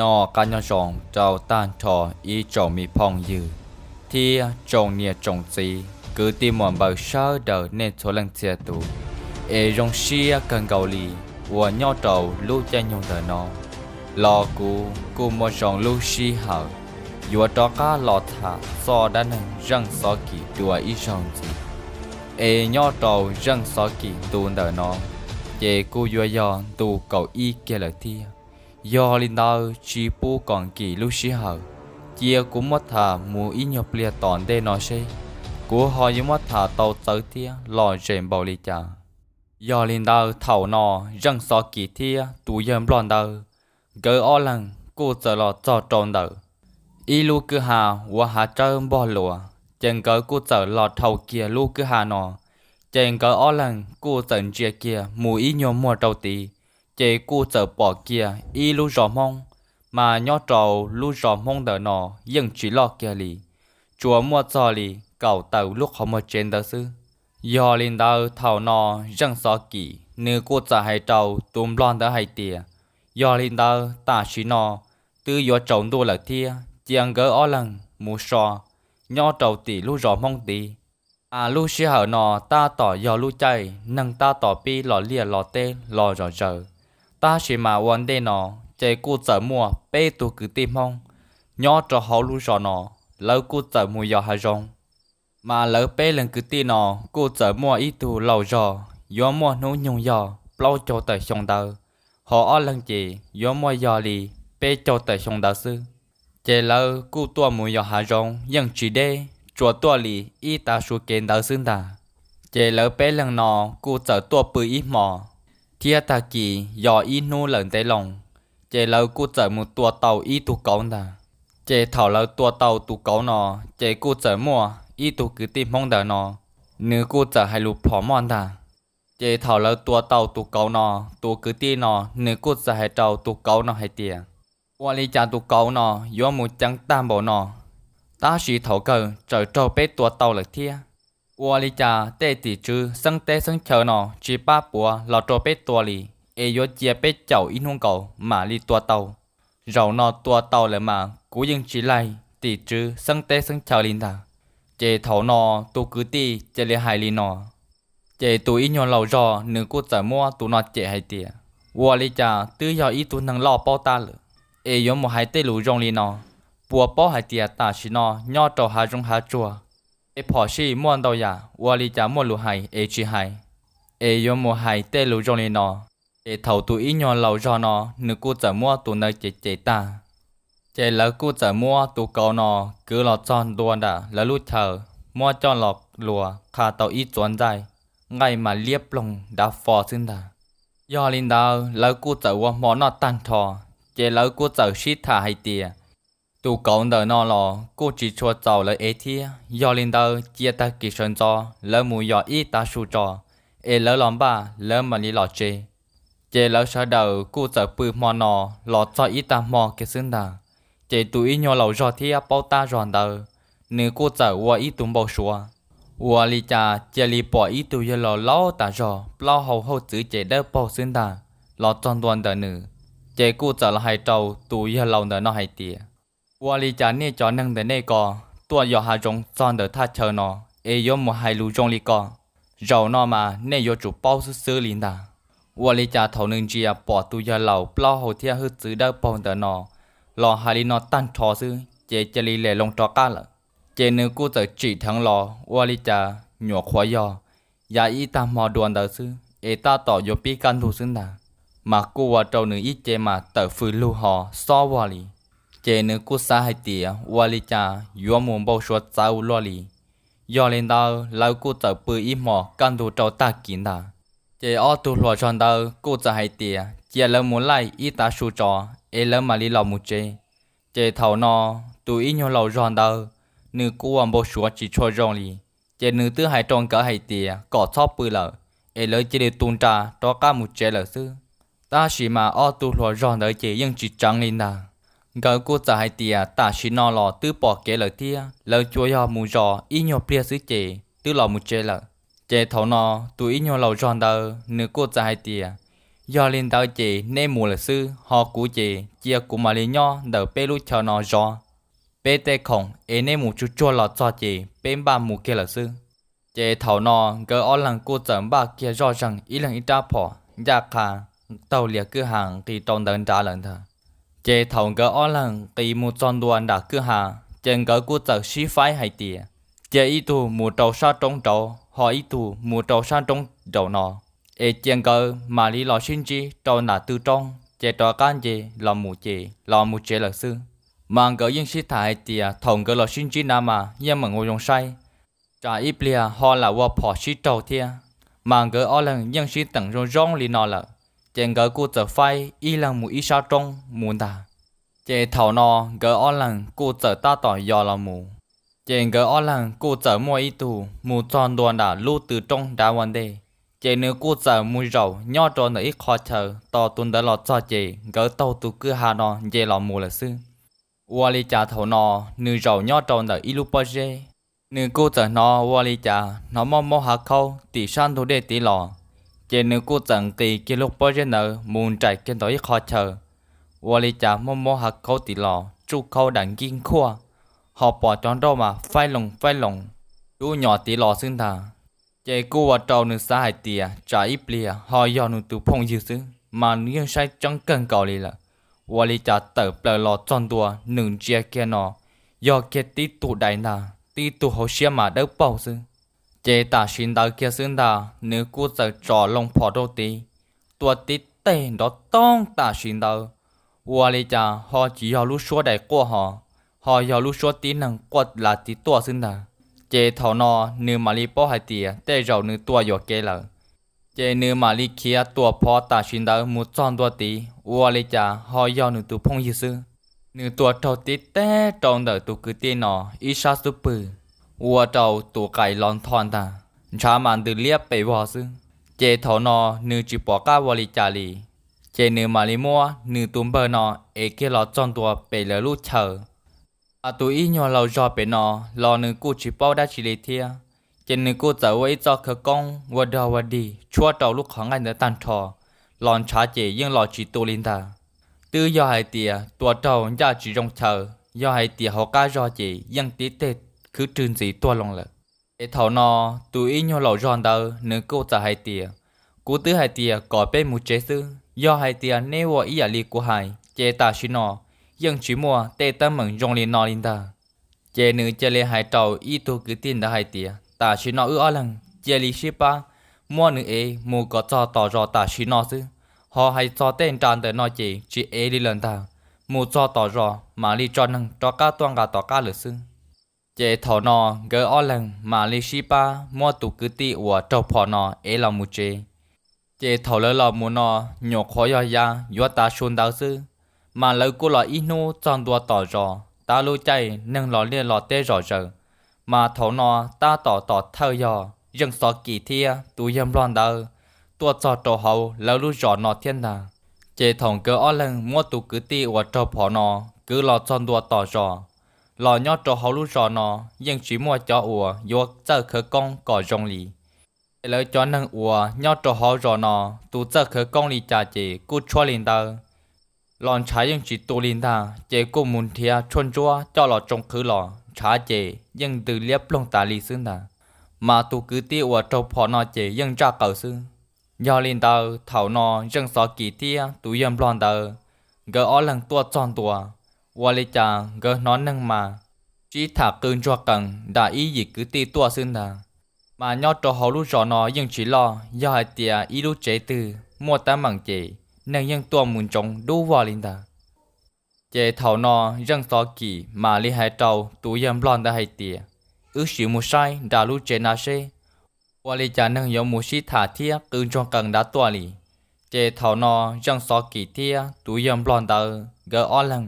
Noj qab nyob zoo rau tag nrho ib tsoom me phooj ywg thiab tsoom niam tsoom txiv kwv tij muam npawg sawv daws nej txhua leej txhia tus, es zoo siab kawg nkaus li uas nyob rau lub caij nyoog ntawm no los kuv kuj muaj zoo lub sij hawm yuav rov qab los tham txoj dab neeg Zeej Xov Kim dua ib zaug ntxiv. Es nyob rau Zeej Xov Kim ntu ntawm no ces kuj yuav yog ntu kaum ib kiag lawm thiab. Yog li ntawd tsis pub kom nkim lub sij hawm, cia kuv muab tham mus ib nyuag pliag tom ntej no seb kuv ho yuav muab tham tau txawv thiab lom zem npaum li cas. Yog li ntawd thaum no Zeej Xov Kim thiab tus yawg nplog ntawd, nkawd ob leeg kuj txawm los txog rau ntawm ib lub kwj ha uas hav tsawb npog luas, ces nkawd kuj txawm los dhau kiag lub kwj ha no, ces nkawd ob leeg kuj txawm ntsia kiag mus ib nyuag muag rau tid, ces kuj txawm pom kiag ib lub zos Hmoob, mas nyob rau lub zos Hmoob ntawm no yeej tsis loj kiag li, tsuas muaj txog li kaum tawm lub qhov muag tsev ntawd xwb. Yog li ntawd thaum no Zeej Xov Kim nws kuj txawm hais rau tus nplog ntawd hais tias, yog li ntawd tam sim no twb yuav tsaus ntuj lawm thiab, cia nkawd ob leeg mus so nyob rau tim lub zos Hmoob tid. Mas lub sij hawm no tab tom yog lub caij neeg tab tom pib los liaj los teb los zom zaws, tab sis mas ua ntej no ces kuj txawm muaj peb tug kwv tij Hmoob nyob rau hauv lub zos no, lawv kuj txawm mus yos hav zoov. Mas lawv peb leeg kwv tij no kuj txawm muaj ib tug laus zog yuav muaj hnub nyoog yog plaub caug tawm xyoo ntawd, ho ob leeg ces yuav muaj yog li peb caug tawm xyoo ntawd xwb. Ces lawv kuj tuaj mus yos hav zoov yeej tsis deb, tsuas tuaj li ib tav su kev ntawd xwb ntag. Ces lawv peb leeg no kuj txawm tuaj pw ib hmo, thiab tag kis yog ib hnub lawm ntev loo, ces lawv kuj txawm mus tua tau ib tug kauv ntag. Ces thaum lawv tua tau tus kauv no, ces kuj txawm muaj ib tug kwv tij Hmoob ntawm no, nws kuj txawm hais lus phom moj ntag. Ces thaum lawv tua tau tus kauv no, tus kwv tij no nws kuj txawm hais rau tus kauv no hais tias, ua li cas tus kauv no yuav mus ceev tag npaum no, tab sis thaum kawg txawm raug peb tua tau lawm thiab. Ua li cas tej tim tswv xeeb teb xeeb chaw no tsis pab puav los rau peb tua li, es yuav cia peb caum ib hnub nkaus mam li tua tau. Zaum no tua tau lawm mas kuv yeej tsis laig tim tswv xeeb teb xeeb chaw li ntag. Ces thaum no tus kwv tij cia li hais li no. Ces tus ib nyuag laus zog nws kuj txawm muab tus no cem hais tias, ua li cas twb yog ib tug neeg loj paub tab lawm, es yuav mus hais tej lus zoo li no? Puas paub hais tias tam sim no nyob rau hav zoov hav tsuag, tej phom sij muaj ntau yam, ua li cas muaj lus hais es tsis hais, es yuav mus hais tej lus zoo li no? Ces thaum tus ib nyuag laus zog no nws kuj txawm muab tus ntawd cem cem tag, ces lawv kuj txawm muab tus kauv no kwv los txog ntua nram lawv lub chaw, muab coj los luas qha tau ib txuas ntxaij, nqaij mas liab ploog dav fo xwb ntag. Yog li ntawd lawv kuj txawm ua hmo noj tag nrho, ces lawv kuj txawm sib tham hais tias, tus kauv ntawm no los kuj tsis tshua txaus lawv ev thiab, yog li ntawd cia tag kis sawv ntxov lawv mus yos ib tav su tso, es lawv los npaj lawv mam li los tsev. Ces lawv sawv daws kuj txawm pw hmo no los txog ib tag hmo kiag xwb ntag. Ces tus ib nyuag laus zog thiab paub tab zog ntawd, nws kuj txawm ua ib tug npau suav, ua li cas cia li pom ib tug yawg laus laus tas zog, plaub hau hauj txwv ces dawb paug xwb ntag, los txog ntua ntawm nws. Ces kuj txawm los hais rau tus yawg laus ntawm no hais tias, ua li cas nej cov neeg ntawm nej ko tuaj yos hav zoov txog ntawm thaj chaw no, es yuav mus hais lus zoo li ko? Zaum no mas nej yuav tsum paub xwb xwb li ntag. Ua li cas thaum nws ntsia pom tus yawg laus plaub hau thiab hwj txwv dawb paug ntawm no los hais li no tag nrho xwb, ces cia li lem loo rov qab lawm. Ces nws kuj txawm tsim dheev los, ua li cas nyuam qhuav yog yav ib tag hmo dua ntawd xwb es tab tom yuav pib kaj ntug xwb ntag. mas kuj ua rau nws ib ce mas tawm fws lug hos xob vog li. Ces nws kuj xav hais tias ua li cas yuav mus npau suav txawv ua luaj li. Yog li ntawd lawv kuj txawm pw ib hmos kaj ntug rau tag kis ntag. Ces ob tug hluas zog ntawd kuj txawm hais tias cia lawv mus laij ib tav su tso es lawv mam li los mus tsev. Ces thaum no tus ib nyuag laus zog ntawd nws kuj ua npau suav tsis tshua zoo li. Ces nws twb hais rau nkawd hais tias kom txhob pw lawm, es lawv cia li tu nra rov qab mus tsev lawm xwb. Tab sis mas ob tug hluas zog ntawd ces yeej tsis tseev li ntag. Nkawd kuj txawm hais tias tam sim no los twb pom kev lawm thiab, lawv tsuas yog mus zov ib nyuag pliag xwb ces twb los mus tsev lawm. Ces thaum no tus ib nyuag laus zog ntawd nws kuj txawm hais tias yog li ntawd ces neb mus lawm xwb, ho kuv ces cia kuv mam li nyob ntawm peb lub chaw no zov peb tej khoom, es neb mus tsuag tsuag los txog ces peb npaj mus kiag lawm xwb. Ces thaum no nkawd ob leeg kuj txawm npaj kiag zoj zeeg ib leeg ib rab phom ncaj qha taug lias kwj ha nqis rau ntawd nrad lawm ntag. Ces thaum nkawd ob leeg nqis mus txog ntua nram kwj ha, ces nkawd kuj txawm sib faib hais tias cia ib tug mus rau sab roob nraud, ho ib tug mus rau sab roob nraum no, es cia nkawd mam li los sib ntsib rau nram tw roob ces rov qab nce los mus ces los mus tsev lawm xwb. Mas nkawd yeej sib tham hais tias thaum nkawd los sib ntsib na mas yeej meem ua zoo saib, tsam ib pliag ho lam ua phom sib raug thiab. Mas nkawd ob leeg yeej sib teem zoo zoo li no lawm, ces nkawd kuj txawm faib ib leeg mus ib sab roob mus ntag. Ces thaum no nkawd ob leeg kuj txawm tab tom yos los mus, ces nkawd ob leeg kuj txawm muaj ib tug mus txog ntua nram lub tw roob nrad ua ntej. Ces nws kuj txawm mus zaum nyob rau ntawm ib qho chaw, tos tus ntawd los txog ces nkawd taug tus kwj ha no nce los mus lawm xwb. Ua li cas thaum no nws zaum nyob rau ntawm ib lub pob zeb, nws kuj txawm hnov ua li cas hnov mob mob hav khaub tim sab ntug dej tid los. Ces nws kuj txawm nqis kiag lub pob zeb ntawd mus nraim kiag ntawm ib qho chaw. Ua li cas mob mob hav khaub tid los tsuj khaub dam nkib nkhuaj, ho pom cov nroj mas faib loos faib loos, tub nyom tid los xwb ntag. Ces kuj ua rau nws xav hais tias tsam ib pliag ho yog nws tus phooj ywg xwb, mas nws yeej saib tseeb kawg nkaus li lawm. Ua li cas tawm plaws los txog ntua nws ntsia kiag no, yog kiag tib tug dais ntag, tib tug hauv siab mas dawb paug xwb. Ces tam sim ntawd kiag xwb ntag nws kuj txawm tsom loo phom rau tid, tua tib teg nrov toob tam sim ntawd. Ua li cas ho tsis yog lub suab dais quaj hos, ho yog lub suab tib neeg quaj las tiv tuaj xwb ntag. Ces thaum no nws mam li paub hais tias tej zaum nws tua yuam kev lawm. Ces nws mam li khiav tua phov tam sim ntawd mus txog ntua tid, ua li cas ho yog nws tus phooj ywg xwb. Nws tua raug tib teg rau ntawm tus kwv tij no ib sab xub pwg, ua rau tus qais los ntho ntag, ntshav mas ntws liab pes vog xwb. Ces thaum no nws tsis pom qab ua li cas li, ces nws mam li muab nws tus npawg no ev kiag los txog ntua pem lawv lub chaw. Mas tus ib nyuag laus zog pem no los nws kuj tsis paub dab tsi li thiab, ces nws kuj txawm ua ib txoj khawv koob ua dog ua dig tshuab rau lub qhov nqaij ntawd tag nrho, los ntshav ces yeej los tsis tu li ntag. Twb yog hais tias tua raug ncaj tsis zoo chaw, yog hais tias hauv qab zog ces yeej tib teg khwb rwg ntxiv tuag loo lawm. Ces thaum no tus ib nyuag laus zog ntawd nws kuj txawm hais tias, kuv twb hais tias kom peb mus tsev xwb, yog hais tias neb ua ib yam li kuv hais ces tam sim no yeej tsis muaj tej teeb meem zoo li no li ntag. Ces nws cia li hais rau ib tug kwv tij ntawd hais tias tam sim no wb ob leeg cia li sib pab muab nws ev mus kom txog tom zos tam sim no xwb, ho hais txog tej nra ntawm no ces tsis ev li lawm ntag. Mus txog tom zos mam li tso neeg rov qab tuaj nqa tom qab lawm xwb. Ces thaum no nkawd ob leeg mam li sib pab muab tus kwv tij uas raug phom no ev los mus tsev. Ces thaum lawv los mus no nyuam qhuav yog yav yuav tav su ntawd xwb, mas lawv kuj los ib hnub txog ntua tom zos. Tab lub caij neeg los liaj los teb zom zaws, mas thaum no tab tom tom thawj yog Zeej Xov Kis thiab tus yawg nplog ntawd tuaj txog rau hauv lawv lub zos no thiab ntag. Ces thaum nkawd ob leeg muab tus kwv tij uas raug phom no kwv los txog ntua tom zos, los nyob rau hauv lub zos no yeej tsis muaj cov uas yuav txawj khawv koob kom zoo li. Ces lawv cov neeg uas nyob rau hauv zos no, tus txawj khawv koob li cas ces kuj tshuab li ntawd. Los ntshav yeej tsis tu li ntag, ces kuj mus nrhiav tshuaj ntsuab coj los tsoo qhwv los ntshav ces yeej ntws liab ploog tas li xwb ntag. Mas tus kwv tij uas raug phom no ces yeej ntsaj qaws xwb. Yog li ntawd thaum no Zeej Xov Kis thiab tus yawg nplog ntawd, nkawd ob leeg tuaj txog ntua, ua li cas nkawd hnov neeg mas sib tham qw ntsuag qees nram ib yim kwv tij tuaj xwb ntag. Mas nyob rau hauv lub zos no yeej tsis loj, yog hais tias ib lub tsev twg muaj teeb meem ces neeg yeej tuaj mus ntsoov dub vog li ntag. Ces thaum no Zeej Xov Kim mam li hais rau tus yawg nplog ntawd hais tias, wb sim mus saib nram lub tsev na seb ua li cas neeg yuav mus sib tham thiab qw ntsoog qees nrad tuaj li. Ces thaum no Zeej Xov Kim thiab tus yawg nplog ntawd nkawd ob leeg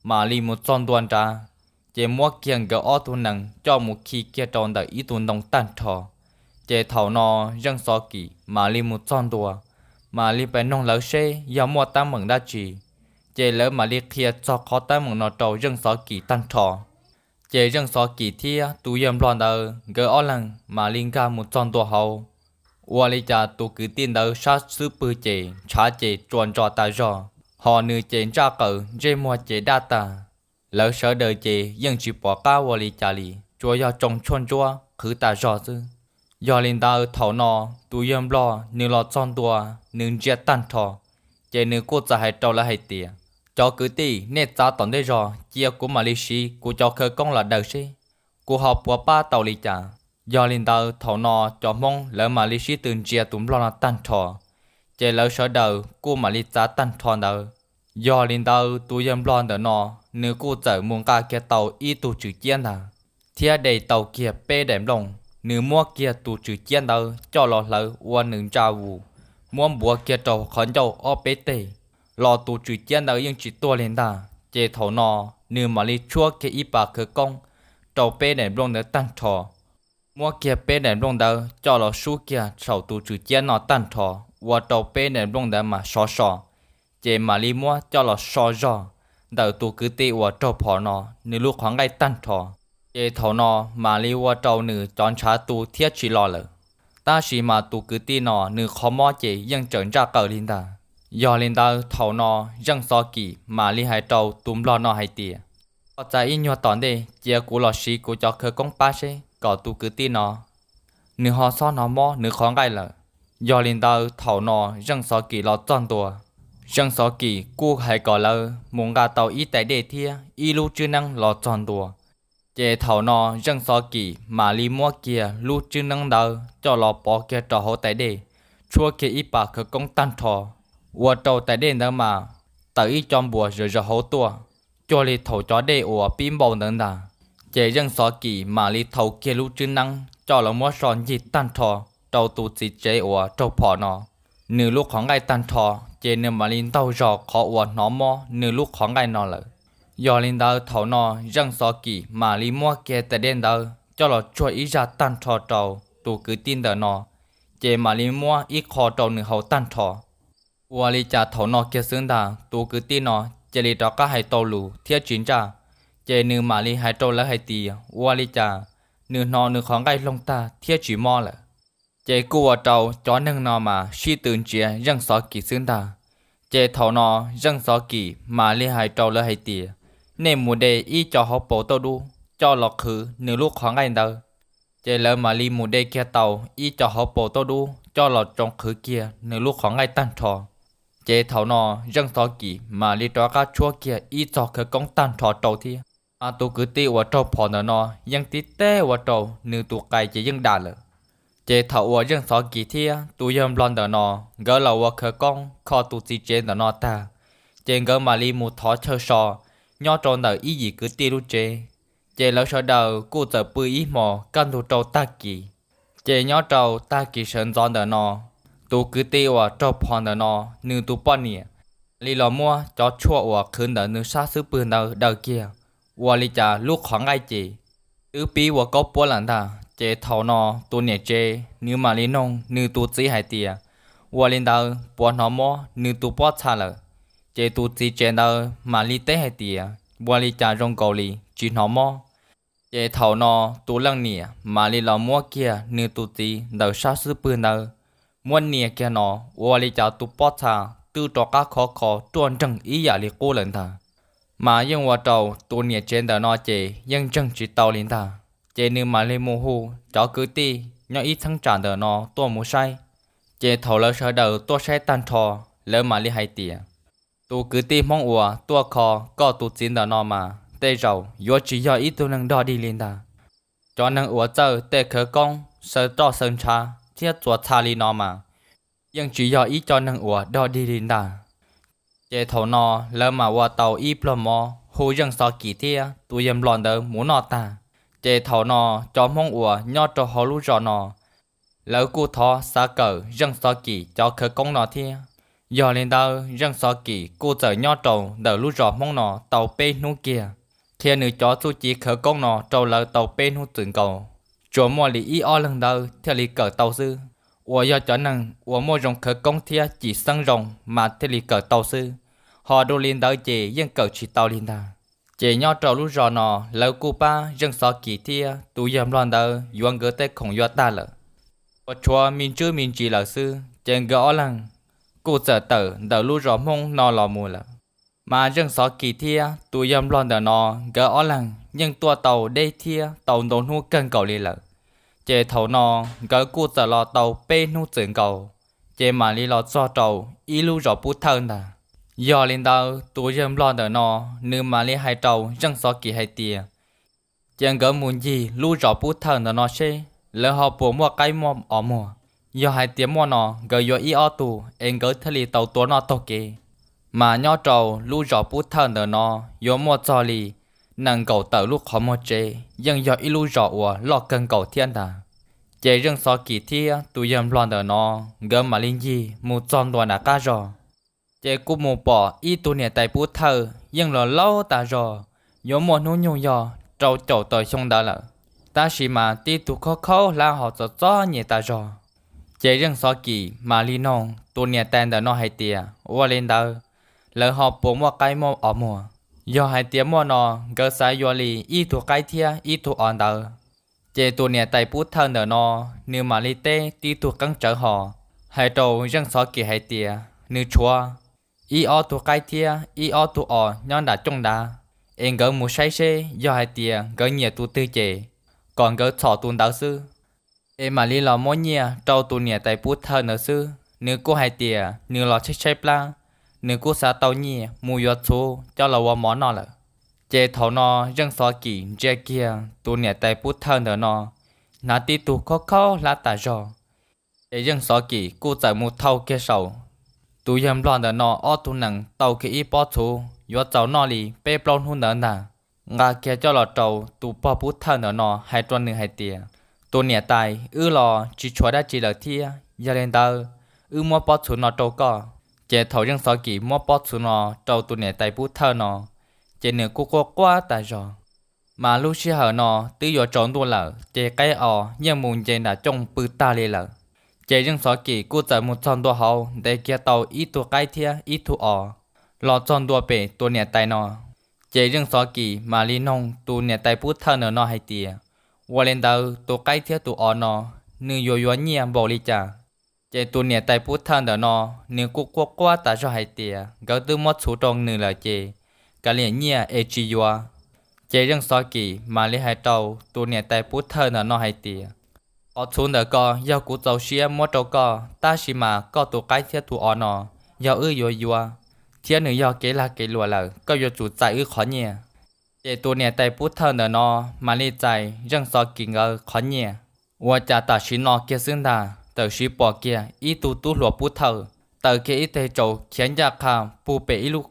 mam li mus txog ntua nrad, ces muab kiag nkawd ob tug nees coj mus khi kiag rau ntawm ib tug ntoo tag nrho. Ces thaum no Zeej Xov Kim mam li mus txog ntua, mam li pes noog lawv seb yog muaj teeb meem dab tsi. Ces lawv mam li qhia txog qhov teeb meem no rau Zeej Xov Kim tag nrho. Ces Zeej Xov Kim thiab tus yawg nplog ntawd nkawd ob leeg mam li nkag mus txog ntua hauv. Ua li cas tus kwv tij ntawd sab xub pwg ces ntshav ces tsuas ntso tas zog, ho nws ces ntsaj qaws ntsej muag ces daj tag. Lawv sawv daws ces yeej tsis pom qab ua li cas li, tsuas yog tsoo tshuaj ntsuab qhwv tas zog xwb. Yog li ntawd thaum no tus yawg nplog nws los txog ntua, nws ntsia tag nrho, ces nws kuj txawm hais rau lawv hais tias, cov kwv tij, nej txav tom ntej zog cia kuv mam li siv kuv cov khawv koob los daws seb kuv ho puas pab tau li cas. Yog li ntawd thaum no cov Hmoob lawv mam li sib tw ntsia tus nplog no tag nrho, ces lawv sawv daws kuj mam li txav tag nrho ntawd. Yog li ntawd tus yawg nplog ntawm no nws kuj txawm mus nqa kiag tau ib tug tswm ciab ntag, thiab de tau kiag peb daim nplooj. Nws muab kiag tus tswm ciab ntawd coj los hlawv ua nws ntsa vus, muab npuav kiag rau qhov ncauj ob peb teg, los tus tswm ciab ntawd yeej tsis tuag li ntag. Ces thaum no nws mam li tshuab kiag ib pas khawv koob rau peb daim nplooj ntawd tag nrho, muab kiag peb daim nplooj ntawd coj los sub kiag saum tus tswm ciab no tag nrho, ua rau peb daim nplooj ntawd mas sov so. Ces mam li muab coj los so zog ntawm tus kwv tij uas raug phom no nws lub qhov nqaij tag nrho. Ces thaum no mam li ua rau nws cov ntshav tu thiab tsis los lawm. Tab sis mas tus kwv tij no nws qhov mob ces yeej tseem ntsaj qaws li ntag. Yog li ntawd thaum no Zeej Xov Kim mam li hais rau tus nplog no hais tias, koj txav ib nyuag tom ntej cia kuv los siv kuv cov khawv koob pab seb kom tus kwv tij no nws ho txhob hnov mob nws qhov nqaij lawm. Yog li ntawd thaum no Zeej Xov Kim los txog ntua, Zeej Xov Kim kuj hais kom lawv mus nqa tau ib tais dej thiab ib lub tswb neeb los txog ntua. Ces thaum no Zeej Xov Kim mam li muab kiag lub tswb neeb ntawd coj los pov kiag rau hauv tais dej, tshuab kiag ib pas khawv koob tag nrho, ua rau tais dej ntawd mas tawm ib co npuas zom zaws hauv tuaj, cuag li thaum cov dej uas pib npau ntawd ntag. Ces Zeej Xov Kim mam li thau kiag lub tswb neeb coj los muab so ncig tag nrho rau tus txiv tsev uas raug phom no nws lub qhov nqaij tag nrho, ces nws mam li ntaug zog qhov uas hnov mob nws lub qhov nqaij no lawm. Yog li ntawd thaum no Zeej Xov Kim mam li muab kiag tais dej ntawd coj los tsuag ib zaj tag nrho rau tus kwv tij ntawm no, ces mam li muab ib qho rau nws haus tag nrho. Ua li cas thaum no kiag xwb ntag tus kwv tij no cia li rov qab hais tau lus thiab tsis ntsaj, ces nws mam li hais rau lawv hais tias ua li cas nws hnov nws qhov nqaij loog tag thiab tsis mob lawm. Ces kuj ua rau cov neeg no mas sib tw ntsia Zeej Xov Kim xwb ntag. Ces thaum no Zeej Xov Kim mam li hais rau lawv hais tias, nej mus de ib co hauv paus tauj dub coj los qhwv nws lub qhov nqaij ntawd. Ces lawv mam li mus de kiag tau ib co hauv paus tauj dub coj los tsoo qhwv kiag nws lub qhov nqaij tag nrho. Ces thaum no Zeej Xov Kim mam li rov qab tshuab kiag ib txog khawv koob tag nrho rau thiab. Mas tus kwv tij uas raug phom ntawm no yeej tib teb ua rau nws tus qais ces yeej dam lawm. Ces thaum uas Zeej Xov Kim thiab tus yawg nplog ntawm no nkawd los ua khawv koob kho tus txiv tsev ntawm no tag, ces nkawd mam li mus thov chaw so nyob rau ntawm ib yim kwv tij lub tsev. Ces lawv sawv daws kuj txawm pw ib hmos kaj ntug rau tag kis. Ces nyob rau tag kis sawv ntxov ntawm no, tus kwv tij uas raug phom ntawm no nws tus poj niam li los muab cov tshuaj uas qhwv ntawm nws sab xub pwg ntawd daws kiag, ua li cas lub qhov nqaij ces twb pib ua kaub puab lawm ntag. Ces thaum no tus niam tsev nws mam li noog nws tus txiv hais tias, ua li ntawd puas hnov mob nws tus pob txha lawm? Ces tus txiv tsev ntawd mam li teb hais tias, ua li cas zoo nkaus li tsis hnov mob. Ces thaum no tus leej niam mam li los muab kiag nws tus txiv ntawm sab xub pwg ntawd, muab nias kiag no, ua li cas tus pob txha twb rov qab khov kho ruaj nreeg ib yam li qub lawm ntag. Mas yeej ua rau tus niam tsev ntawm no ces yeej ntseeg tsis tau li ntag. Ces nws mam li mus hu cov kwv tij nyob ib cheeb tsam ntawm no tuaj mus saib. Ces thaum lawv sawv daws tuaj saib tag nrho, lawv mam li hais tias, tus kwv tij Hmoob uas tuaj kho koj tus txiv ntawm no mas tej zaum yuav tsis yog ib tug neeg dog dig li ntag. Cov neeg uas txawj tej khawv koob xaws roj xaws ntshav thiab txuas txha li no mas yeej tsis yog ib co neeg uas dog dig li ntag. Ces thaum no lawv mam ua tau ib pluag mov hu Zeej Xov Kis thiab tus yawg Nplog ntawd mus noj tag. Ces thaum no cov Hmoob uas nyob rau hauv lub zos no, lawv kuj thov xav kawm Zeej Xov Kis cov khawv koob no thiab. Yog li ntawd Zeej Xov Kis kuj txawm nyob rau ntawm lub zos Hmoob no tau peb hnub kiag, qhia nws cov txuj ci khawv koob no rau lawv tau peb hnub txwm nkaus. Tsuas muaj li ib ob leeg ntawd thiaj li kawm tau xwb, uas yog cov neeg uas muaj zoo khawv koob thiab cim xeeb zoo mas thiaj li kawm tau xwb, ho dua li ntawd ces yeej kawm tsis tau li ntag. Ces nyob rau lub zos no lawv kuj pab Zeej Xov Kis thiab tus yawg Nplog ntawd yuav nkawd tej khoom yuav tag lawm, uas tshuav me ntsis me ntsis lawm xwb ces nkawd ob leeg kuj txawm tawm ntawm lub zos Hmoob no los mus lawm. Mas Zeej Xov Kis thiab tus yawg Nplog ntawm no, nkawd ob leeg yeej tuaj tau deb thiab tau ntau hnub kawg nkaus li lawm. Ces thaum no nkawd kuj txawm los tau peb hnub txwm nkaus, ces mam li los txog rau ib lub zos pub thawj ntag. Yog li ntawd tus yawg Nplog ntawm no, nws mam li hais rau Zeej Xov Kis hais tias, cia nkawd mus ncig lub zos pub thawj ntawm no seb lawv ho puas muaj qaib muaj os muag. Yog hais tias muaj no nkawd yuav ib ob tug es nkawd thiaj li tau tua noj taug kev. Mas nyob rau lub zos pub thawj ntawm no yuav muaj txog li nees nkaum tawm lub qhov muag tsev, yeej yog ib lub zos uas loj kawg nkaus thiab ntag. Ces Zeej Xov Kis thiab tus yawg Nplog ntawm no, nkawd mam li ncig mus txog ntua nram qab zos, ces kuj mus pom ib tug niam tais pub thawj yeej los laus tas zog, yuav muaj hnub nyoog yog rau caum tawm xyoo ntawd lawm, tab sis mas tib tug khaub khaub hlab ho txom txom nyem tas zog. Ces Zeej Xov Kis mam li noog tus niam tais ntawm no hais tias, ua li ntawd, lawv ho puas muaj qaib muaj os muag? Yog hais tias muaj no, nkawd xav yuav li ib tug qaib thiab ib tug os ntawd. Ces tus niam tais pub thawj ntawm no, nws mam li teb tib tug qeeb tsawv ho hais rau Zeej Xov Kis hais tias nws tshuav ib ob tug qaib thiab ib ob tug os nyob nram cooj nrad, es nkawd mus saib seb yog hais tias nkawd nyiam tus twg ces kom nkawd txhom tus ntawd xwb, es mam li los muab nyiaj rau tus niam tais pub thawj ntawd xwb. Nws kuj hais tias nws los tshaib tshaib plab, nws kuj xav tau nyiaj mus yuav txhuv coj los ua mov noj lawm. Ces thaum no Zeej Xov Kis ntsia kiag tus niam tais pub thawj ntawm no, hnav tib tug khaub khaub hlab tas zog. Ces Zeej Xov Kis kuj txawm mus thauj kiag saum tus yawg Nplog ntawm no ob tug nees tau kiag ib pob txhuv yuav txaus noj li peb plaub hnub ntawd ntag, nqa kiag coj los rau tus pog pub thawj ntawm no hais rau nws hais tias, tus niam tais, wb los tsis tshuav dab tsi lawm thiab, yog li ntawd wb muab pob txhuv no rau koj. Ces thaum Zeej Xov Kis muab pob txhuv no rau tus niam tais pub thawj no, ces nws kuj quaj quaj tas zog. Mas lub sij hawm no twb yuav tsaus ntuj lawm ces qaib os yeej mus nce nram cooj pw tag li lawm. Ces Zeej Xov Kis kuj txawm mus txog ntua hauv ntes kiag tau ib tug qaib thiab ib tug os los txog ntua pem tus niam tais no. Ces Zeej Xov Kis mam li noog tus niam tais pub thawj ntawm no hais tias, ua li ntawd tus qaib thiab tus os no nws yuav yuav nyiaj npaum li cas? Ces tus niam tais pub thawj ntawm no, nws kuj quaj quaj tas zog hais tias nkawd twb muab txhuv rau nws lawm ces kav liam nyiaj es tsis yuav. Ces Zeej Xov Kis mam li hais rau tus niam tais pub thawj ntawm no hais tias, qhov txhuv ntawm ko yog kuv txaus siab muab rau koj, tab sis mas koj tus qaib thiab tus os no yog wb yuav yuav, thiab nws yog kev lag kev luam lawm, koj yuav tsum txais wb qhov nyiaj. Ces tus niam tais pub thawj ntawm no mam li txais Zeej Xov Kis nkawd qhov nyiaj. Ua cas tam sim no kiag xwb ntag, tawm sim pom kiag ib tug tub hluas pub thawj taws kiag ib teg tsaus khiav ncaj qha pug pem ib lub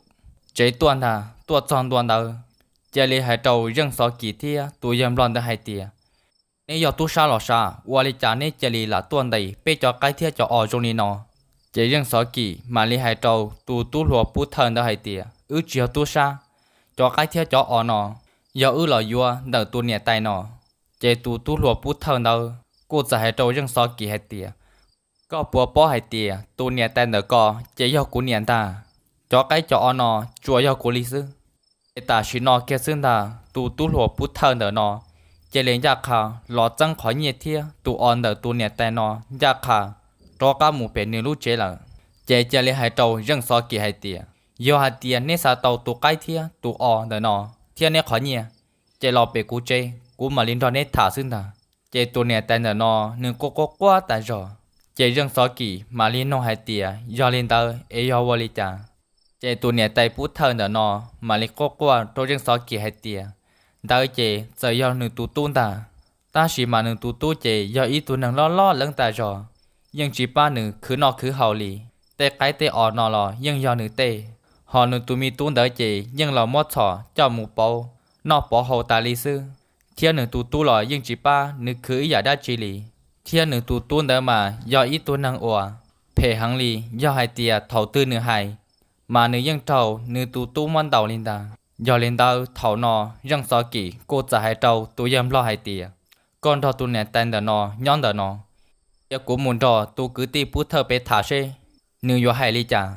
tsev tuaj ntag, tuaj txog ntua ntawd, cia li hais rau Zeej Xov Kis thiab tus yawg Nplog ntawd hais tias, neb yog tub sab los sav, ua li cas neb cia li lam tuaj ntes peb cov qaib thiab cov os zoo li no? Ces Zeej Xov Kis mam li hais rau tus tub hluas pub thawj ntawd hais tias, wb tsis yog tub sab, cov qaib thiab cov os no yog wb los yuav ntawm tus niam tais no. Ces tus tub hluas pub thawj ntawd kuj txawm hais rau Zeej Xov Kis hais tias, koj puas paub hais tias tus niam tais ntawm ko ces yog kuv niam ntag, cov qaib cov os no tsuas yog kuv li xwb. Ces tam sim no kiag xwb ntag, tus tub hluas pub thawj ntawm no cia li ncaj qha los txeeb qhov nyiaj thiab tus os ntawm tus niam tais no ncaj qha rov qab mus pem nws lub tsev lawm. Ces cia li hais rau Zeej Xov Kis hais tias, yog hais tias neb xav tau tus qaib thiab tus os ntawm no thiab neb qhov nyiaj, ces los pem kuv tsev, kuv mam li nrog neb tham xwb ntag. Ces tus niam tais ntawm no nws quaj quaj quaj tas zog. Ces Zeej Xov Kis mam li nug hais tias, yog li ntawd es yog ua li cas? Ces tus niam tais pub thawj ntawm no mam li quaj quaj rau Zeej Xov Kis hais tias, ntawd ces txawm yog nws tus tub ntag, tab sis mas nws tus tub ces yog ib tug neeg loj loj leeb tas zog, yeej tsis pab nws khwv noj khwv haus li. Tej qaib tej os no los yeej yog nws tej, Hos nws tus me tub ntawd ces yeej los muab txhom coj mus pauv noj pauv haus tas li xwb, thiab nws tus tub los yeej tsis pab nws khwv ib yam dab tsi li. Thiab nws tus tub ntawd mas yog ib tug neeg uas phem heev li, yog hais tias thaum twg nws hais mas nws yeej raug nws tus tub muab ntaus li ntag. Yog li ntawd thaum no Zeej Xov Kim kuj txawm hais rau tus yawg nplog hais tias, koj nrog tus niam tais ntawm no nyob ntawm no, cia kuv mus nrog tus kwv tij Pub Thawj pem tham seb nws yuav hais li cas.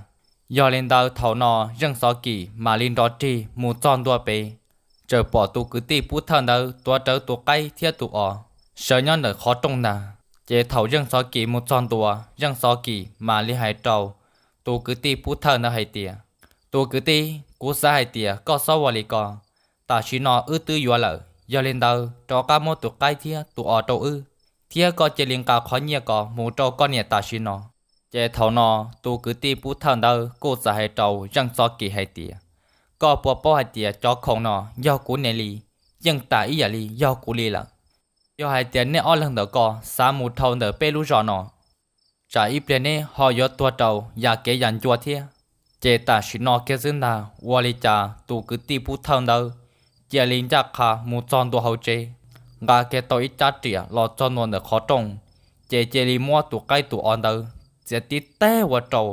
Yog li ntawd thaum no Zeej Xov Kim mam li nrov rig mus txog ntua pem, txawm pom tus kwv tij Pub Thawj ntawd tuav rawv tus qaib thiab tus os sawv nyob ntawm qhov rooj ntag. Ces thaum Zeej Xov Kim mus txog ntua, Zeej Xov Kim mam li hais rau tus kwv tij Pub Thawj ntawd hais tias, tus kwv tij, kuv xav hais tias koj txhob ua li ko, tam sim no wb twb yuav lawm, yog li ntawd rov qab muab tus qaib thiab tus os rau wb, thiab koj cia li nqa qhov nyiaj ko mus rau koj niam tam sim no. Ces thaum no tus kwv tij Pub Thawj ntawd kuj txawm hais rau Zeej Xov Kim hais tias, koj puas paub hais tias cov khoom no yog kuv niam li, yeej tas ib yam li yog kuv li lawm. Yog hais tias nej ob leeg ntawm ko xav mus dhau ntawm peb lub zos no, tsam ib pliag neb ho yuav tuag rau yam kev yam ncua thiab. Ces tam sim no kiag xwb ntag ua li cas tus kwv tij Pub Thawj ntawd cia li ncaj qha mus txog ntua hauv tsev, nqa kiag tau ib rab riam los txog ntua ntawm qhov rooj, ces cia li muab tus qaib tus os ntawd txiav tib teg ua rau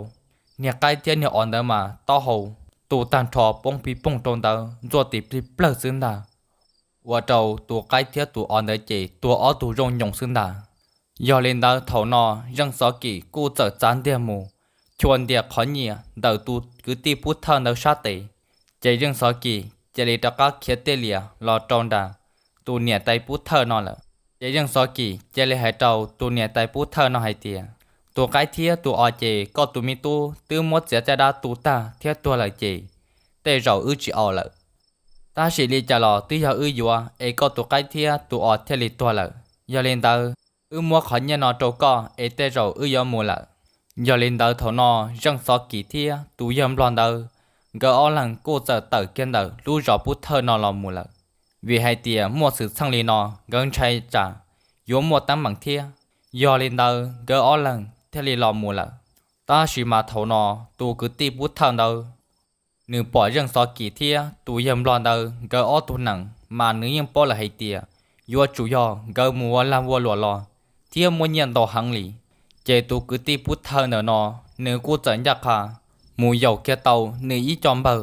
niag qaib thiab niag os ntawd mas taub hau tu tag nrho poob pig poog rau ntawd ntxuaj tis plig plawg xwb ntag. Ua rau tus qaib thiab tus os ntawd ces tuag ob tug zoo nyoos xwb ntag. Yog li ntawd thaum no Zeej Xov Kim kuj txawm txav ntiag mus chua ntiag qhov nyiaj ntawm tus kwv tij Pub Thawj ntawd sab tes, ces Zeej Xov Kim cia li rov qab khiav tej lias los rau nram tus niam tais Pub Thawj no lawm. Ces Zeej Xov Kim cia li hais rau tus niam tais Pub Thawj no hais tias, tus qaib thiab tus os ces koj tus me tub twb muab txiav caj dab tu tag thiab tuag lawm ces tej zaum wb tsis au lawm. Tab sis li cas los twb yog wb yuav es koj tus qaib thiab tus os thiaj li tuag lawm. Yog li ntawd, wb muab qhov nyiaj no rau koj es tej zaum wb yuav mus lawm. Yog li ntawd thaum no Zeej Xov Kim thiab tus yawg nplog ntawd, nkawd ob leeg kuj txawm tawm kiag ntawm lub zos Pub Thawj no los mus lawm, vim hais tias muaj xwm txheej li no nkawd ntshai tsam yuav muaj teeb meem thiab. Yog li ntawd nkawd ob leeg thiaj li los mus lawm. Tab sis mas thaum no tus kwv tij Pub Thawj ntawd, nws pom Zeej Xov Kim thiab tus yawg nplog ntawd nkawd ob tug nees mas nws yeej paub lawm hais tias yuav tsum yog nkawd mus ua lag ua luam los thiab muaj nyiaj ntau heev li. Ces tus kwv tij Pub Thawj ntawm no, nws kuj txawm ncaj qha mus yaum kiag tau nws ib co npawg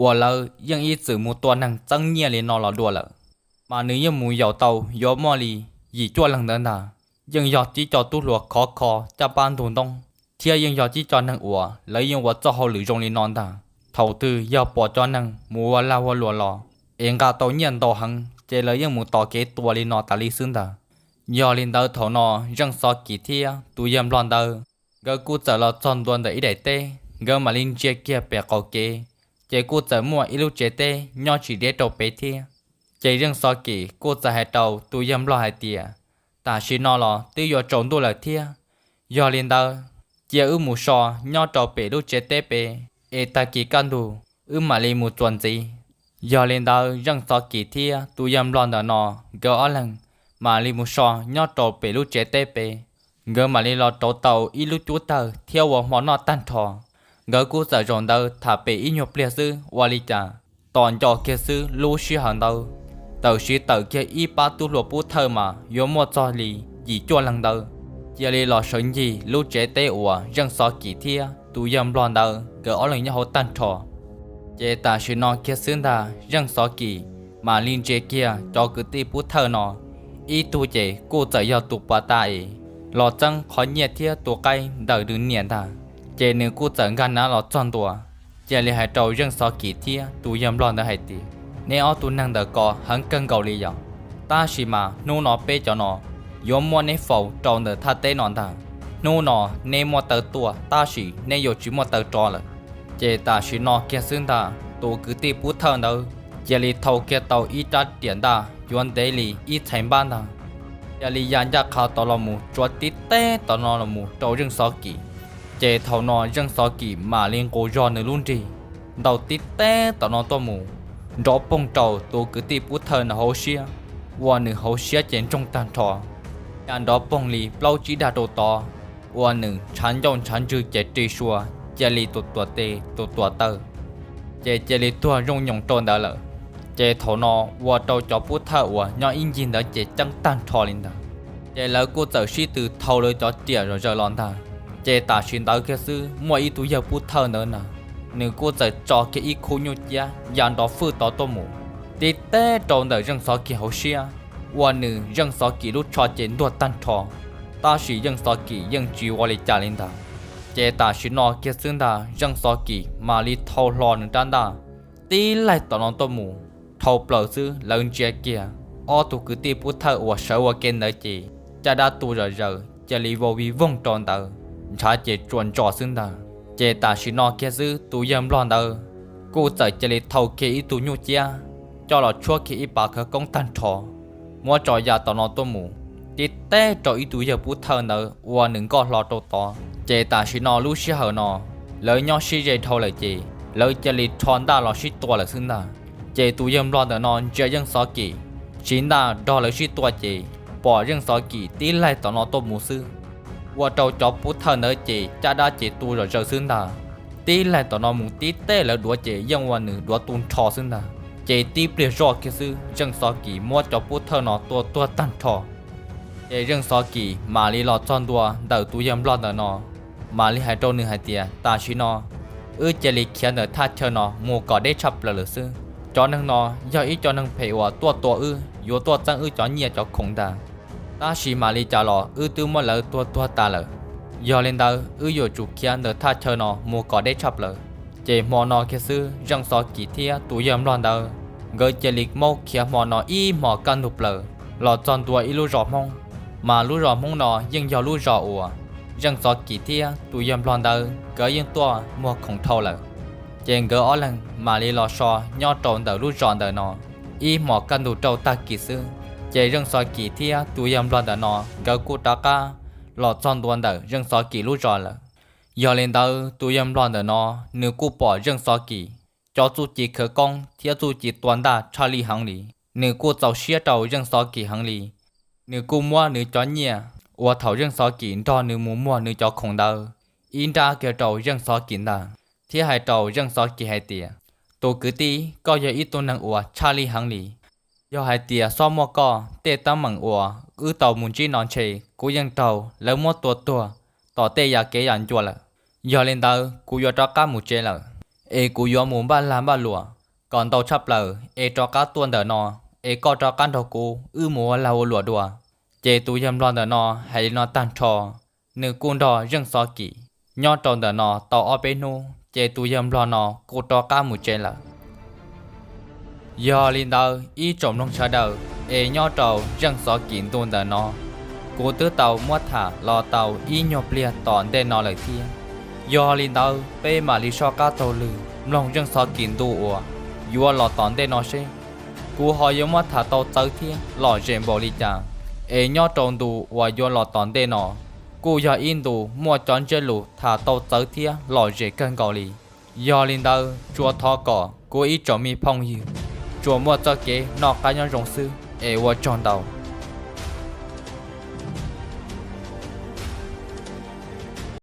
uas lawv yeej ib txwm mus tua neeg txeeb nyiaj li no los dua lawm, mas nws yeej mus yaum tau yuav muaj li yim cuaj leeg ntawd ntag. Yeej yog tib co tub hluas khov kho caj pab ntug ntoob, thiab yeej yog tib co neeg uas lawv yeej ua txoj hauj lwm zoo li no ntag. Thaum twg yog pom cov neeg mus ua lag ua luam los es nqa tau nyiaj ntau heev ces lawv yeej mus tos kev tua li no tas li xwb ntag. Yog li ntawd thaum no Zeej Xov Kim thiab tus yawg nplog ntawd, nkawd kuj txawm los txog ntua ntawm ib daim teb, nkawd mam li ntsia kiag pem qaum kev, ces kuj txawm muaj ib lub tsev teb nyob tsis deb rau pem thiab. Ces Zeej Xov Kim kuj txawm hais rau tus yawg nplog hais tias, tam sim no los twb yuav tsaus ntuj lawm thiab, yog li ntawd cia wb mus so nyob rau pem lub tsev teb pem, es tag kis kaj ntug wb mam li mus txuas ntxiv. Yog li ntawd Zeej Xov Kim thiab tus yawg nplog ntawm no, nkawd ob leeg mam li mus so nyob rau pem lub tsev teb pem. Nkawd mam li los rauv tau ib lub cub tawg thiab ua hmo noj tag nrho. Nkawd kuj txawm zaum ntawd tham pem ib nyuag pliag xwb ua li cas, tos nco kiag xwb lub sij hawm ntawd, tawm siv tawm kiag ib pab tub hluas Pub Thawj mas yuav muaj txog li yim cuaj leeg ntawd, cia li los sawv ncig lub tsev teb uas Zeej Xov Kim thiab tus yawg nplog ntawd nkawd ob leeg nyob hauv tag nrho. Ces tam sim no kiag xwb ntag Zeej Xov Kim mam li ntsia kiag cov kwv tij Pub Thawj no, ib tug ces kuj txawm yog tus pas tas es los txeeb qhov nyiaj thiab tus qaib ntawm nws niam ntag. Ces nws kuj txawm nkag nav los txog ntua, cia li hais rau Zeej Xov Kim thiab tus yawg nplog ntawd hais tias, neb ob tug neeg ntawm ko heev kawg nkaus li yom, tab sis mas hnub no peb cov no yuav muab neb faus rau ntawm thaj teb no ntag. Hnub no neb muaj taw tuaj tab sis neb yuav tsis muaj taw rov lawm. Ces tam sim no kiag xwb ntag tus kwv tij Pub Thawj ntawd cia li thau kiag tau ib rab riam ntaj yuav ntev li ib txhais npab ntag, cia li ya ncaj qha tom los mus tsuav tib teg tom no los mus rau Zeej Xov Kim. Ces thaum no Zeej Xov Kim mam li nqus zog nws lub nrig ntaus tib teg tom no tuaj mus, nrov poog rau tus kwv tij Pub Thawj ntawd hauv siab, ua nws hauv siab ces ntsoog tag nrho, ya nrov poog li plaub tsib dag rau tod, ua nws ntshav ncauj ntshav ntswg ces ri sua, cia li tus tuam tes tus tuam taw ces cia li tuag zoo nyoos rau ntawd lawm. Ces thaum no ua rau cov pub thawj uas nyob ib ncig ntawd ces ceeb tag nrho li ntawd, ces lawv kuj txawm sib tw thau lawv cov riam zom zaws los ntag. Ces tam sim ntawd kiag xwb muaj ib tug yawg pub thawj ntawd na, nws kuj txawm tso kiag ib khub nyuj ciab ya nrov fwj tod tuaj mus, tib teb rau ntawm Zeej Xov Kis hauv siab, ua nws Zeej Xov Kis lub tsho ces ntuag tag nrho. Tab sis Zeej Xov Kis yeej tsis ua li cas li ntag. Ces tam sim no kiag xwb ntag Zeej Xov Kis mam li thau hlo nws rab ntaj tib laig tom no tuaj mus, dhau plaws xwb lawv ntsia kiag ob tug kwv tij pub thawj uas sawv ua ke ntawd ces caj dab tu zom zaws cia li vau vij voog rau ntawd, ntshav ces tsuas ntsos xwb ntag. Ces tam sim no kiag xwb tus yawg nplog ntawd kuj txawm cia li thau kiag ib tug nyuj ciab coj los tshuab kiag ib pas khawv koob tag nrho, muab tso ya tom no tuaj mus, tib teb rau ib tug yawg pub thawj ntawd ua nws nkoj hlo rau tod. Ces tam sim no lub sij hawm no lawv nyob sib ze dhau lawm ces lawv cia li rho ntaj los sib tua lawm xwb ntag. Ces tus yawg nplog ntawm no ntsia Zeej Xov Kis siv ntaj nrog lawv sib tua ces pom Zeej Xov Kis tib laig tom no tuaj mus xwb, ua rau cov pub thawj ntawd ces caj dab ces tu zom zaws xwb ntag. Tib laig tom no mus tib teb lawv duav ces yeej ua nws duav tu nrho xwb ntag. Ces tib pliag zoj kiag xwb Zeej Xov Kis muab cov pub thawj no tua tuag tag nrho. Ces Zeej Xov Kis mam li los txog ntua ntawm tus yawg nplog ntawm no, mam li hais rau nws hais tias tam sim no wb cia li khiav ntawm thaj chaw no mus kom deb tshaj plaws lawm xwb. Cov neeg no yog ib co neeg phem uas tuaj tua wb, yuav tuaj txeeb wb cov nyiaj cov khoom ntag. Tab sis mam li cas los wb twb muab lawv tua tuag tas lawm. Yog li ntawd wb yuav tsum khiav ntawm thaj chaw no mus kom deb tshaj plaws. Ces hmo no kiag xwb Zeej Xov Kis thiab tus yawg nplog ntawd nkawd cia li maub khiav hmo no ib hmos kaj ntug plaws los txog ntua ib lub zos Hmoob, mas lub zos Hmoob no yeej yog lub zos uas Zeej Xov Kis thiab tus yawg nplog ntawd nkawd yeej tuaj muag khoom dhau lawm. Ces nkawd ob leeg mam li los so nyob rau ntawm lub zos ntawm no ib hmos kaj ntug rau tag kis xwb. Ces Zeej Xov Kis thiab tus yawg nplog ntawm no nkawd kuj rov qab los txog ntua ntawm Zeej Xov Kis lub zos lawm. Yog li ntawd tus yawg nplog ntawm no nws kuj pom Zeej Xov Kis cov txuj ci khawv koob thiab txuj ci tua ntaj tshaj lij heev li. Nws kuj txaus siab rau Zeej Xov Kis heev li. Nws kuj muab nws cov nyiaj uas thaum Zeej Xov Kis nrog nws mus muag nws cov khoom ntawd ib nrab kiag rau Zeej Xov Kis ntag, thiab hais rau Zeej Xov Kis hais tias, tus kwv tij, koj yog ib tug neeg uas tshaj lij heev li. Yog hais tias xob muaj koj, tej teeb meem uas wb tau mus ntsib no ntshe kuv yeej raug lawv muab tua tuag tom tej yam kev yam ncua lawm. Yog li ntawd kuv yuav rov qab mus tsev lawm, es kuv yuav mus npaj lag npaj luam kom ntau tshaj plaws es rov qab tuaj ntawm no, es koj rov qab nrog kuv wb mus ua lag ua luam dua. Ces tus yawg nplog ntawm no hais li no tag nrho, nws kuj nrog Zeej Xov Kis nyob rau ntawm no tau ob peb hnub ces tus yawg nplog no kuj rov qab mus tsev lawm. Yog li ntawd ib tsoom mloog sawv daws, es nyob rau Zeej Xov Kis ntu ntawm no, kuv twb tau muab tham los tau ib nyuag pliag tom ntej no lawm thiab. Yog li ntawd peb mam li soj qab taug lw mloog Zeej Xov Kis ntu uas yuav los tom ntej no seb kuv ho yuav muab tham tau txawv thiab lom zem npaum li cas. Es nyob rau ntu uas yuav los tom ntej no kuj yog ib ntu muaj cov ntsiab lus tham tau txawv thiab lom zem kawg nkaus li. Yog li ntawd tsuas thov kom kuv ib tsoom me phooj ywg tsuas muaj txoj kev noj qab nyob zoo xwb, es ua tsaug ntau.